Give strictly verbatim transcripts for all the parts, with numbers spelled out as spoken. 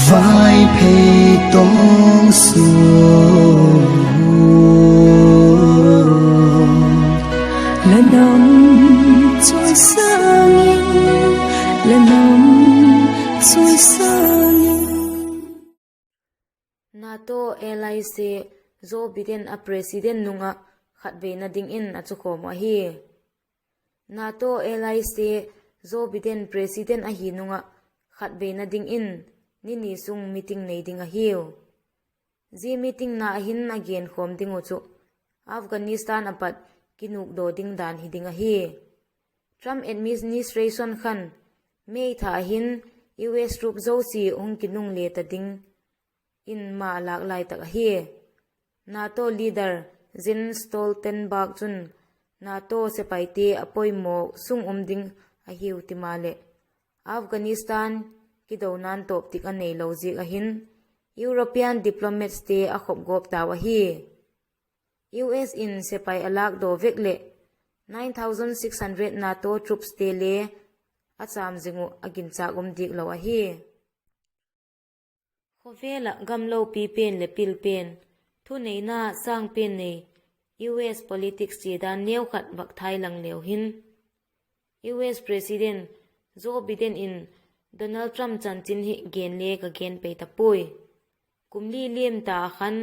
Vaiphei tong suan, la nam chawisâng in, la nam chawisâng in. NATO allies te Joe Biden a president nung ah khatveina dingin a chukhawm uh ahi. NATO allies te Joe Biden president ahi nung ah khatveina dingin ni ni sung meeting nei ding ahiu. Zia meeting na ah hin a genkhawm ding uh chu Afghanistan ah pat kinukdaw ding dan hi ding ahi. Trump administration khan May tha ah hin U S troop zosia hung kinungle ta ding in ma a lâk lai tak ahi. NATO leader Jens Stoltenberg chun NATO sepaite a poimaw sung um ding ahiu ti maleh, Afghanistan kidona'n tawp tik a neilo ziak ah hin European diplomats te a khop gawp tau ahi. U S in sepai a lâkdaw vek leh nine thousand six hundred NATO troopste le a châm zing uh a ginchâk um diak lo ahi. Khawvel ah gam lopi pen leh pil pen, thuneina sâng pen nei U S politics chia dan neu khat vak thai lang leu hin, U S President Joe Biden in Donald Trump chanchin hi gen le ka gen pei ta puai. Kum li liam ta ah khan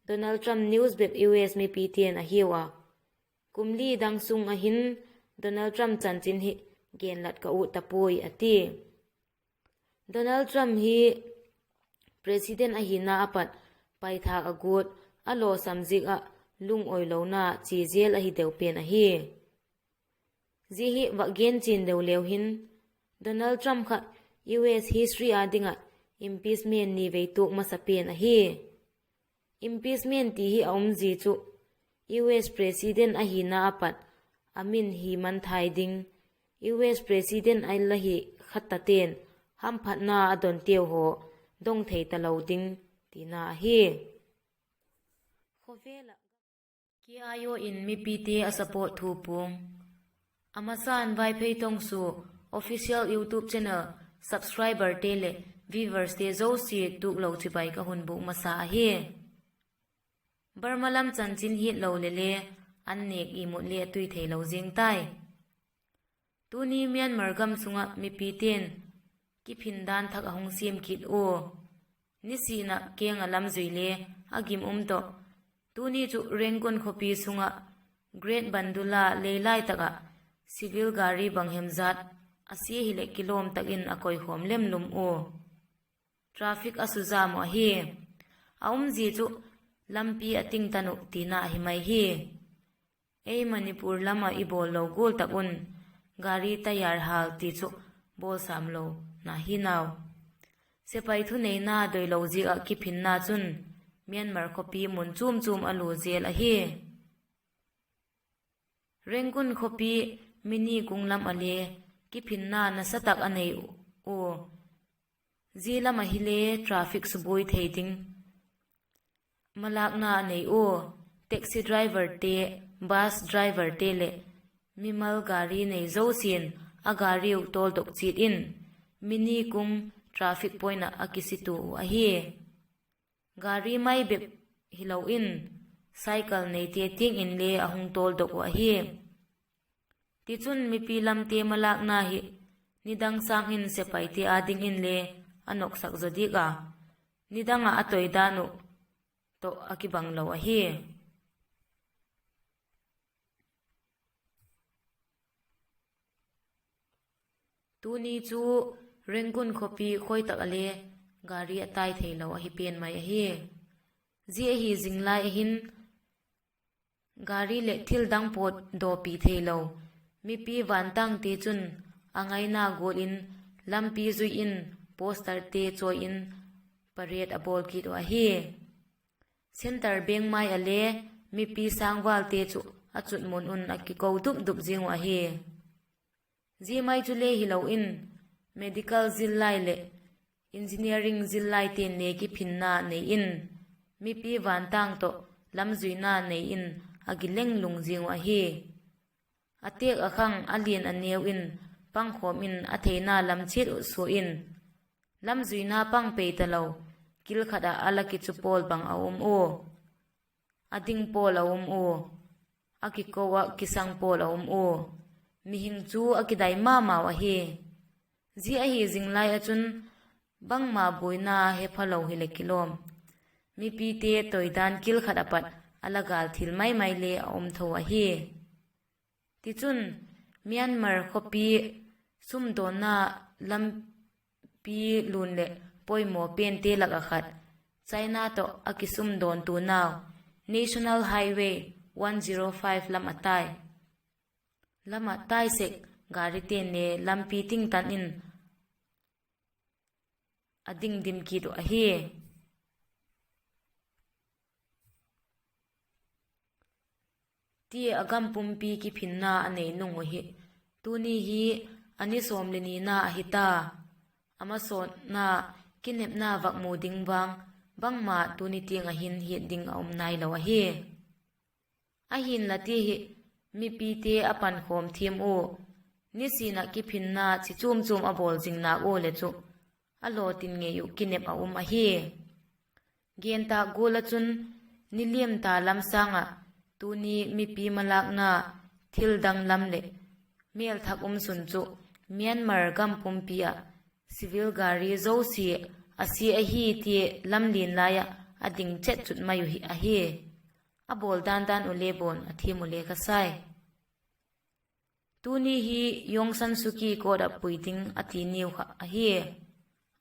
Donald Trump news bep U S mipite'n a hiau a, kum li dang sung ah hin Donald Trump chanchin hi genlat ka ut ta puai, a ti. Donald Trump hi President ahina ah pat paithâk a guat a lawsam ziak ah lungawilona chia zel ahi deu pen ahi. Zia hi vak gen chian deu leu hin, Donald Trump kha U S history â ding ah impeachment ni vei tuak masa pen ahi. Impeachment ti hi a umzia chu U S President ahina ah pat a min hi mangthai ding, U S President a la hi khat tate'n hamphatna a donteu haw dong thei talo ding tina ahi. Khawvel ah K I O in mipite a support thu puang. A masa'n Vaiphei Tongsu official YouTube channel subscriberte leh viewerste zosia tuklo chibai ka hun bûk masa ahi. Burma lam chanchin hiatlo leh le an nêk imut le a tui theilo ziang tai. Tuni Myanmar gam sung ah mipite'n kiphin dan thak a hung siam kit ua, nisin ah keng ah lamzui le a gim um tawh, tuni chu Rangoon khawpi sung ah Great Bandula lei lai tak ah civil gari bang hem zat a sia hileh kilawm tak in a koikhawm lemlum ua, traffic a suzam uh ahi. A umzia chu lampi a tingtan uh tina ahi mai hi. Ei Manipur lam ah i bawl lo gual tak un gari tyre hâl ti chu bawlsamlona hi nau. Sepai thuneina doilo ziak ah kiphinna chun Myanmar khawpi mun chuam chuam a lua zel ahi. Rangoon khawpi Mini kung lam ah le kiphinna nasa tak a nei ua, zia lam ah hile traffic subuai thei ding malâkna a nei ua, taxi driverte, bus driverte leh mimal gari nei zosia'n a gari uh tawldok chiat in Mini kung traffic point ah a kisitua uh ahi. Gari mai bep hilo in, cycle neite tiang inle a hung tawldok uh ahi. Tichun mipi lamte malâkna hi nidang sâng in sepaite â dingin le a noksak zaw diak a, nidang ah a toi dan uh tawh a kibang lo ahi. Tuni chu Rangoon khawpi khoi tak ah le gari a tai theilo ahi pen mai ahi. Zia ahi zing lai ah hin, gari leh thil dang pawt dawpi theilo mipi vantângte chun a ngaina gual in lampi zui in posterte chawi in parade a bawl kit uh ahi. Centre Bank mai ah le mipi sângvalte chu a chutmun un a kiko dup dup zing uh ahi. Zia mai chule hilo in, medical zillai leh engineering zillaite'n le kiphinna nei in, mipi vantâng tawh lamzuina nei in a gileng lung zing uh ahi. A têk a khang, a lian a neu in pangkhawm in a theina lam chiat uh sua in, Lam zuina pang pei talo, kil khat ah a la kichu pawl bang a um ua, a ding pawl a um ua, a kiko ah kisang pawl a um ua, mihing chu a kidai ma mau ahi. Zia ahi zing lai ah chun bangma buaina he phalo hileh kilawm, mipite toidan kil khat ah pat a la gâl thil mai mai le a um tho ahi. Tichun, Myanmar khawpi sumdawnna lampi lun leh poimaw pente lak ah khat, China tawh a kisumdawntuanau National Highway one zero five lam a tai, lam ah tai sek, gârite'n le lampi tingtan in a ding dim kit uh ahi. Tia a gam pumpi kiphinna a nei nung uh hi tuni hi a ni sawm le nina ahi ta. A masawtna, kinepna vak mu ding vang bangma tuni tiang ah hin hiat ding a um nailo ahi. Ahinla ti hi mipite a pankhawm thiam ua, nisin ah kiphinna chi chuam chuam a bawl zing nâk ua leh chu a lawtin ngei uh kinep a um ahi. Gentâk gual ah chun ni liam ta lam sâng ah tuni mipi malâkna thil dang lam leh mêl thak um sun chu Myanmar gam pumpi ah civil gari zosia a sia ahi tia lam lian lai ah a ding chet chut mai uh hi ahi. A bawl dan dan uh le bawn a thiam uh le ka sai. Tuni hi Aung San Suu Kyi court ah pui ding a ti niu kha ahi.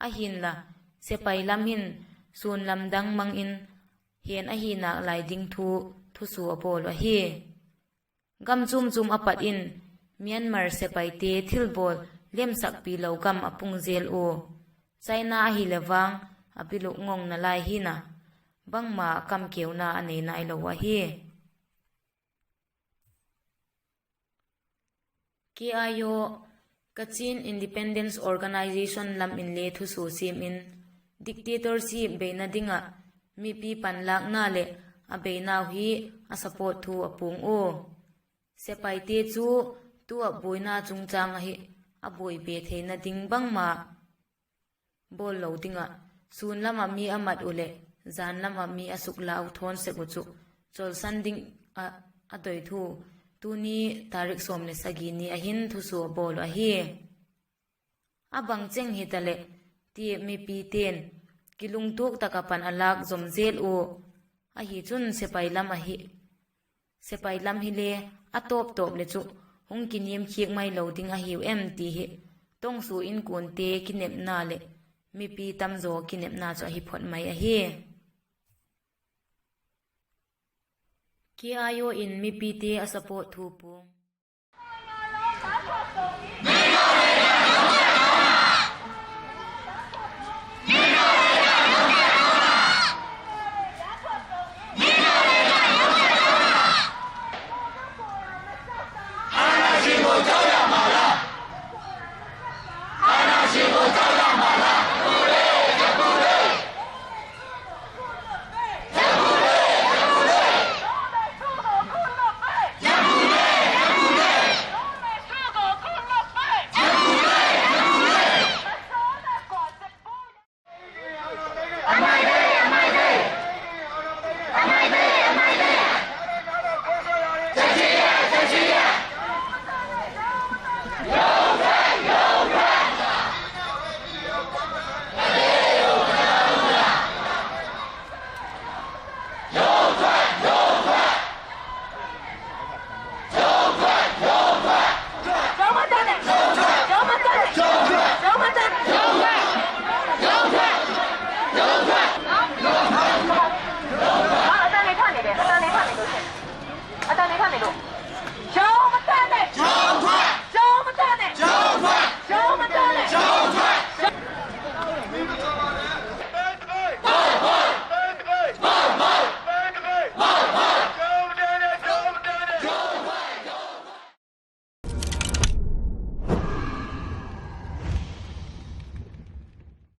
Ahinla, sepai lam hin sûn lam dang mang in hen ahi nâk lai ding thu thusua a bawl uh ahi. Gam chuam chuam a pat in Myanmar sepaite thilbawl lemsakpi lo gam a pung zel ua, China ahileh vang a bil uh ngongna lai hin a, bangma kamkeuna a nei nailo uh ahi. K I O, Kachin Independence Organisation lam inle thusua siam in, dictatorship beina ding ah mipi panlâkna leh a beinau hi a support thu a puang ua, sepaite chu tu ah buaina chungchâng ahi, a buai be theina ding bangma bawl lo ding ah, sûn lam ah mi a mat uh leh jan lam ah mi a suklau thawn sek uh chu chawlsan ding ah a doi thu tuni tarik sawm le sagi ni ah hin thusua a bawl uh ahi. A bang cheng hitaleh, ti mipite'n kilungtuak tak ah pan a lâk zom zel ua, ahi chun sepai lam hile a tawp tawp leh chu hung kiniam khiak mai lo ding ahiu em ti hi tongsua inkuante kinepna leh mipi tamzaw kinepna chu ahi phot mai ahi. K I O in mipite a support thu puang.